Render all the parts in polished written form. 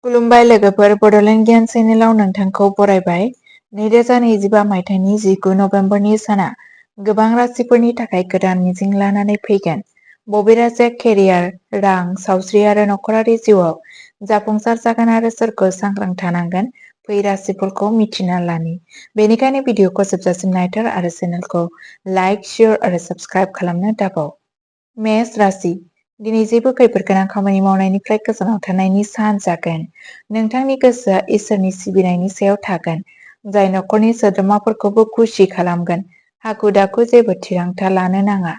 खुलुमबाय लोगोफोर, बड'लेण्ड गियान चेनेलाव नोंथांखौ बरायबाय। 2025 मायथाइनि 19 नभेम्बरनि साना गोबां राशिफोरनि थाखाय गोदान मिजिं लानानै फैगोन। बबे राशिया केरियार, रां, सावस्रि आरो नखरारि जिउआव जाफुंसार जागोन आरो सोरखौ सांग्रां थानांगोन, फै राशिफोरखौ मिथिना लानि। बेनिखायनो भिडिअखौ जोबजासिम नायथार आरो चेनेलखौ लाइक, शेयार आरो साबस्क्राइब खालामनो दाबाव। मेष राशि। दिनै जेबो खैफोद गोनां खामानि मावनायनिफ्राय गोजानाव थानायनि सान जागोन। नोंथांनि गोसोआ इसोरनि सिबिनायनि सायाव थागोन, जाय नखरनि सोद्रोमाफोरखौबो खुसि खालामगोन। हाखु-दाखु जेबो थिरांथा लानो नाङा।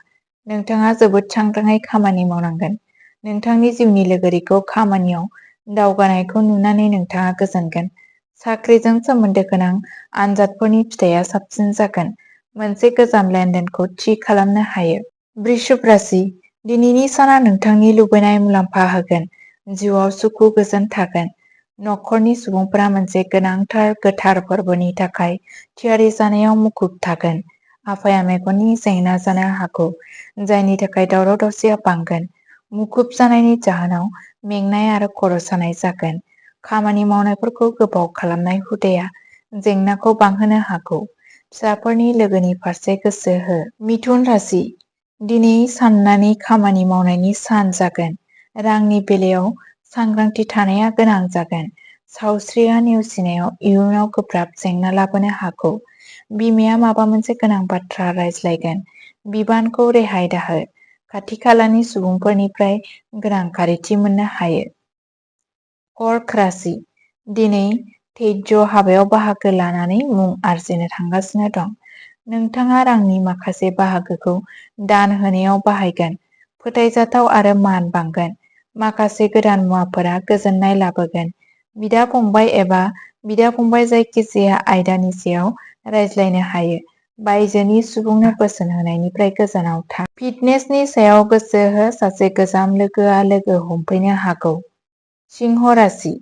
नोंथाङा जोबोद सांग्राङै खामानि मावनांगोन। नोंथांनि जिउनि लोगोरिखौ खामानियाव दावगानायखौ नुनानै नोंथाङा गोजोनगोन। साख्रिजों सोमोन्दो गोनां आनजादफोरनि फिथाइया साबसिन जागोन। मोनसे गोजाम लेनदेनखौ थि खालामनो हायो। वृषभ राशि। दिनैनि साना नोंथांनि लुबैनाय मुलाम्फा होगोन। जिउआव सुखु गोजोन थागोन। नखरनि सुबुंफोरा मोनसे गोनांथार गोथार फोरबोनि थाखाय थियारि जानायाव मुखुब थागोन। आफाया मेगननि जेंना जानो हागौ, जायनि थाखाय दावराव-दावसिया बांगोन। मुखुब जानायनि जाहोनाव मेंनाय आरो खर' सानाय जागोन। खामानि मावनायफोरखौ गोबाव खालामनाय हुदाया जेंनाखौ बांहोनो हागौ। फिसाफोरनि लोगोनि फारसे गोसो हो। मिथुन राशि। दिनै साननानै खामानि मावनायनि सान जागोन। रांनि बेलायाव सांग्रांथि थानाया गोनां जागोन। सावस्रिया नेवसिनायाव इयुनाव गोब्राब जेंना लाबोनो हागौ। बिमाया माबा मोनसे गोनां बाथ्रा रायज्लायगोन। बिबानखौ रेहाय दाहो। खाथि-खालानि सुबुंफोरनिफ्राय गोनां खारिथि मोननो हायो। कर्क राशि। दिनै धैर्य हाबायाव बाहागो लानानै मुं आरजिनो थांगासिनो दं। नोंथाङा रांनि माखासे बाहागोखौ दान होनायाव बाहायगोन। फोथायजाथाव आरो मान बांगोन। माखासे गोदान मुवाफोरा गोजोननाय लाबोगोन। बिदा-फंबाय एबा बिदा-फंबाय जायखिजाया आयदानि सायाव रायज्लायनो हायो। बायजोनि सुबुंनो बोसोन होनायनिफ्राय गोजानाव था। फिटनेसनि सायाव गोसो हो, सासे गोजाम लोगोआ लोगो हमफैनो हागौ। सिंह राशि।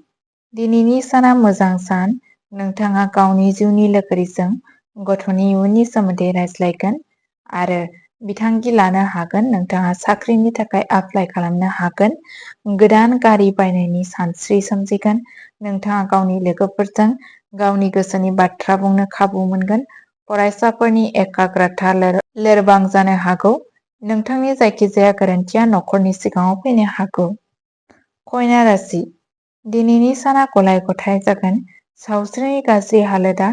दिनैनि साना मोजां सान। नोंथाङा गावनि जिउनि लोगोरिजों गथ'नि इयुननि सोमोन्दै रायज्लायगोन आरो बिथांखि लानो हागोन। नोंथाङा साख्रिनि थाखाय एप्लाइ खालामनो हागोन। गोदान गारि बायनायनि सानस्रि सोमजिगोन। नोंथाङा गावनि लोगोफोरजों गावनि गोसोनि बाथ्रा बुंनो खाबु मोनगोन। फरायसाफोरनि एकाग्रता लोरबां जानो हागौ। नोंथांनि जायखिजाया गोरोन्थिया नखरनि सिगाङाव फैनो हागौ। कन्या राशि। दिनैनि साना गलाय-गथाय जागोन। सावस्रिनि गाज्रि हालोदा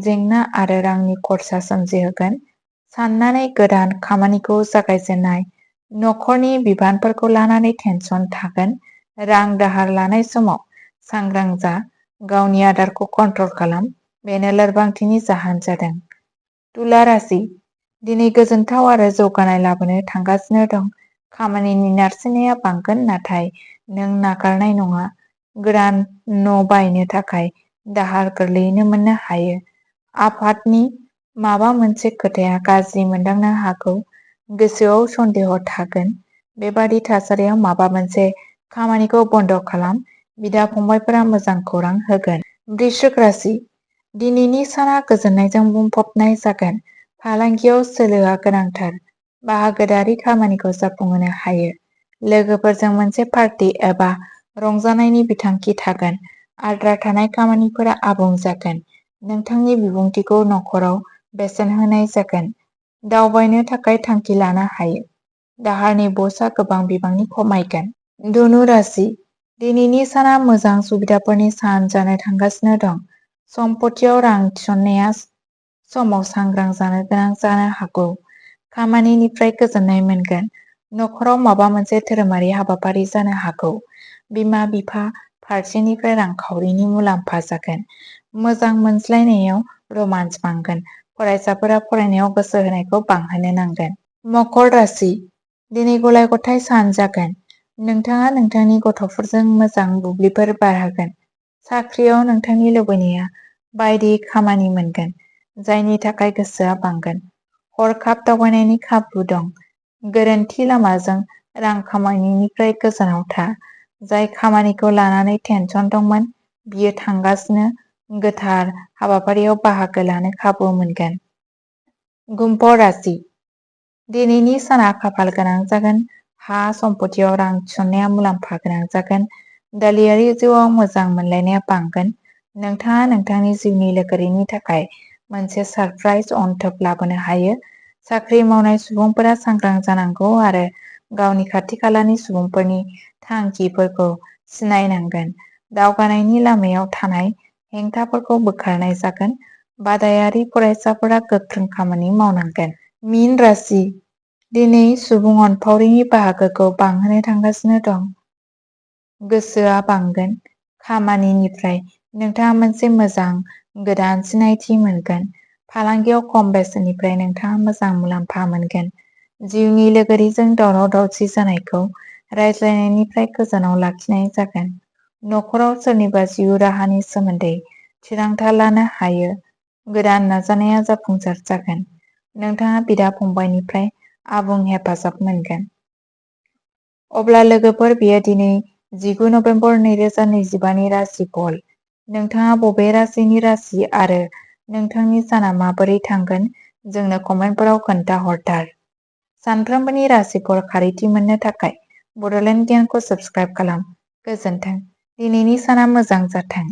जेंना आरो रांनि खरसा सोमजिहोगोन। साननानै गोदान खामानिखौ जागायजेननाय। नखरनि बिबानफोरखौ लानानै टेनसन थागोन। रां दाहार लानाय समाव सांग्रां जा। गावनि आदारखौ कन्ट्रल खालाम, बेनो लोरबांथिनि जाहोन जादों। तुला राशि। दिनै गोजोनथाव आरो जौगानाय लाबोनो थांगासिनो दं। खामानिनि नारसिननाया बांगोन, नाथाय नों नागारनाय नङा। गोदान न' बायनो थाखाय दाहार गोरलैयैनो मोननो हायो। आफादनि माबा मोनसे खोथाया गाज्रि मोनदांनो हागौ। गोसोआव सन्देह थागोन। बेबादि थासारियाव माबा मोनसे खामानिखौ बन्द खालाम। बिदा-फंबायफोरा मोजां खौरां होगोन। वृश्चिक राशि। दिनैनि साना गोजोननायजों बुंफबनाय जागोन। फालांगियाव सोलोआ गोनांथार। बाहागोदारि खामानिखौ जाफुंहोनो हायो। लोगोफोरजों मोनसे पार्टी एबा रंजानायनि बिथांखि थागोन। आद्रा थानाय खामानिफोरा आबुं जागोन। नोंथांनि बिबुंथिखौ नखराव बेसेन होनाय जागोन। दावबायनो थाखाय थांखि लानो हायो। दाहारनि बजआ गोबां बिबांनि खमायगोन। धनु राशि। दिनैनि साना मोजां सुबिदाफोरनि सान जानो थांगासिनो दं। सम्पथियाव रां थिसननाया समाव सांग्रां जानो गोनां जानो हागौ। खामानिनिफ्राय गोजोननाय मोनगोन। नखराव माबा मोनसे धोरोमारि हाबाफारि जानो हागौ। बिमा-बिफा फारसेनिफ्राय रांखावरिनि मुलाम्फा जागोन। मोजां मोनज्लायनायाव रमान्स बांगोन। फरायसाफोरा फरायनायाव गोसो होनायखौ बांहोनो नांगोन। मकर राशि। दिनै गलाय-गथाय सान जागोन। नोंथाङा नोंथांनि गथ'फोरजों मोजां बुब्लिफोर बारहोगोन। साख्रियाव नोंथांनि लुबैनाया बायदि खामानि मोनगोन, जायनि थाखाय गोसोआ बांगोन। हरखाब दावबायनायनि खाबु दं। गोरोन्थि लामाजों रां खामायनायनिफ्राय गोजानाव था। जाय खामानिखौ लानानै टेनसन दंमोन, बियो थांगासिनो। गोथार हाबाफारियाव बाहागो लानो खाबु मोनगोन। कुम्भ राशि। दिनैनि साना खाफाल गोनां जागोन। हा सम्पथियाव रां थिसननाया मुलाम्फा गोनां जागोन। दालियारि जिउआव मोजां मोनलायनाया बांगोन। नोंथाङा नोंथांनि जिउनि लोगोरिनि थाखाय मोनसे सारप्राइज अनथोब लाबोनो हायो। साख्रि मावनाय सुबुंफोरा सांग्रां जानांगौ आरो गावनि खाथि खालानि सुबुंफोरनि थांखिफोरखौ सिनायनांगोन। दावगानायनि लामायाव थानाय हेंथाफोरखौ बोखारनाय जागोन। बादायारि फरायसाफोरा गोख्रों खामानि मावनांगोन। मीन राशि दिनै सुबुं अनफावरिनि बाहागोखौ बांहोनो थांगासिनो दं। गोसोआ बांगोन। खामानिनिफ्राय नोंथाङा मोनसे मोजां गोदान सिनायथि मोनगोन। फालांगियाव खम बेसेननिफ्राय नोंथाङा मोजां मुलाम्फा मोनगोन। जिउनि लोगोरिजों दावराव दावसि जानायखौ रायज्लायनायनिफ्राय गोजानाव लाखिनाय जागोन। न'खराव सोरनिबा जिउ राहानि सोमोन्दै थिरांथा लानो हायो। गोदान नाजानाया जाफुंसार जागोन। नोंथाङा बिदा फंबायनिफ्राय आबुं हेफाजाब मोनगोन। अब्ला लोगोफोर, बेयो दिनै 19 नबेम्बर 2025नि राशिफल। नोंथाङा बबे राशिनि राशि आरो नोंथांनि साना माबोरै थांगोन जोंनो कमेन्टफोराव खोन्थाहरथार। सानफ्रोमबोनि राशिफल खारिथि मोननो थाखाय बड'लेण्ड गियानखौ साबस्क्राइब खालाम। गोजोन्थों। दिनैनि साना मोजां जाथों।